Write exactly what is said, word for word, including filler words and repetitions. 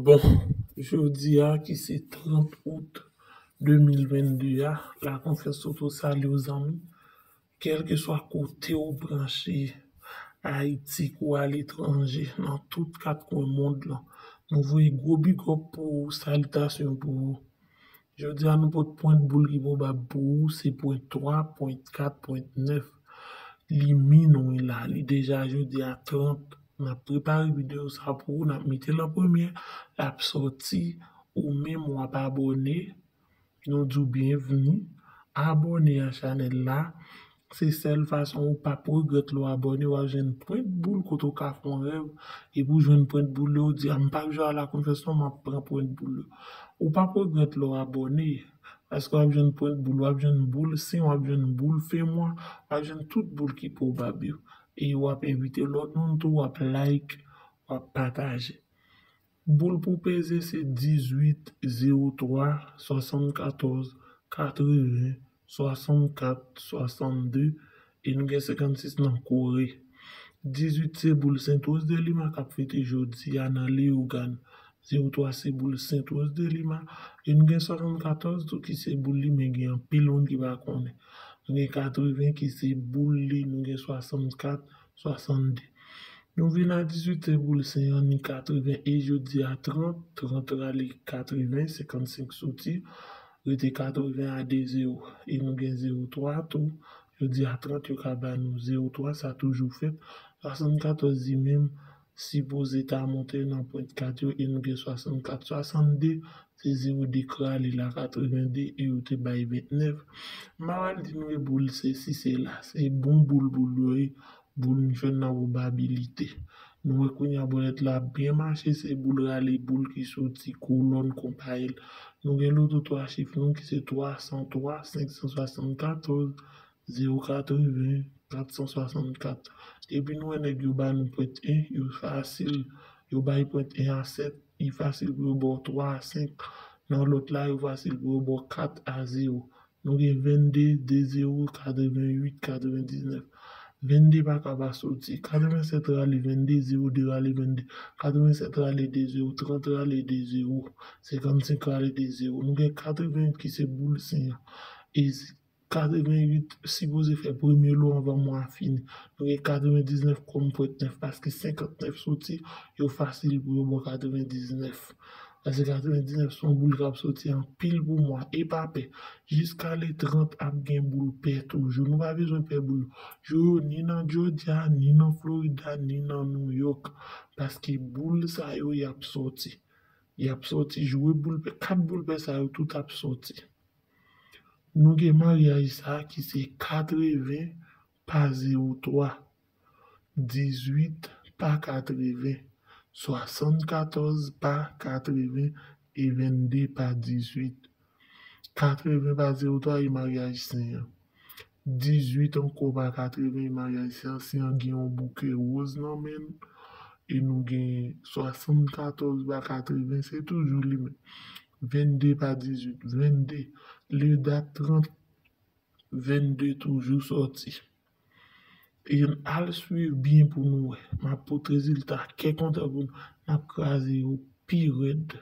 Bon, jodi a ki se trant out de mil vennde a, Lakonfyans Toto salye w zanmi. Kèlkeswa kote w branche, Ayiti kou aletranje, nan tout kat kwen mond lan, nou voye gwo big up pou ou, salitasyon pou ou. Jodi a nou pot pwent boul ki pwobab pou ou, se pwent twa, pwent kat, pwent nèf. Li minwi la, li deja jodi a trant. N ap prepare videyo sa pou ou, n ap mete l an premye, l ap sòti, ou menm w ap abòne, nou di w byenvni. Abòne a chanèl la, se sèl fason ou p ap regrèt lè w abòne, w ap jwenn pwent boul kote w ka fè yon rèv, epi w jwenn pwent boul yo, w di, "A, m p ap jwe a Lakonfyans non, m ap pran pwent boul yo." Ou p ap regrèt lè w abòne, paske w ap jwenn pwent boul, w ap jwenn boul sen, w ap jwenn boul femwa, w ap jwenn tout boul ki pwobab yo. E w ap envite lòt moun tou, w ap like, w ap pataje. Boul pou peze se dizuit, zewo twa, swasannkatòz, katreven, swasannkat, swasannde, e nou gen senkannsis nan kore. Dizuit se boul Sainte Rose de Lima k ap fete jodi a nan Leyogàn. Zewo twa se boul Sainte Rose de Lima, e nou gen swasannkatòz tou ki se boul li, men gen anpil moun ki pa konnen. Nou gen katreven ki se boul li, nou gen swasannkat, swasannde. Nou vin a dizuit se boul sen an, ni katreven, e jodi a trant, trant rale katreven, senkannsenk soti, rete katreven a de zewo. E nou gen zewo twa tou, jodi a trant yo ka ba nou zewo twa, sa toujou fèt. Swasannkatòz li menm, sipoze ta monte nan pwent kat yo, e nou gen swasannkat, swasannde, se zewo de k rale la katrevende, e yo te bay ventnèf. M pa pral di nou e boul se si se la, se bon boul boul yo ye, boul nou jwenn nan pwobabilite. Nou wè kounye a bòlèt la ap byen mache, se boul rale boul ki soti kolòn konpayèl. Nou gen loto twa chif nou ki se twa san twa, senk san swasannkatòz, zewo katreven, kat san swasannkat. Epi nou wè nèg yo ba nou pwent en, yo fasil, yo bay pwent en a sèt, li fasil pou yo ba w twa a senk. Nan lòt la, yo fasil pou yo ba w kat a zewo. Nou gen vennde, de zewo, katrevenuit, katrevendiznèf. Vennde pa ka pa soti. Katrevensèt rale vennde, zewo de rale vennde. Katrevensèt rale de zewo, trant rale de zewo, senkannsenk rale de zewo. Nou gen katrevenuit ki se boul sen an. E katrevenuit sipoze fè premye lo anvan mwa a fini. Nou gen katrevendiznèf kòm pwent nèf, paske senkannèf soti, yo fasil pou yo ba w katrevendiznèf. Paske katrevendiznèf se yon boul k ap soti anpil pou mwa. E pa pè, jiska le trant ap gen boul pè toujou. Nou pa bezwen pè boul yo. Jwe yo ni nan Georgia, ni nan Florida, ni nan New York. Paske boul sa yo, y ap soti. Y ap soti jwe boul pè. Kat boul pè sa yo, tout ap soti. Nou gen maryaj sa ki se katreven pa zewo twa, dizuit pa katreven, swasannkatòz pa katreven e vennde pa dizuit. Katreven pa zewo twa e maryaj sen an. Dizuit ankò pa katreven e maryaj sen an. Sen an gen yon bouke woz nan men l. E nou gen swasannkatòz pa katreven, se toujou li menm. Vennde pa dizuit, vennde. Le dat trant, vennde toujou sòti. E al swiv byen pou nou wè. M ap pote rezilta kè kontan pou nou. N ap kraze yo pi rèd.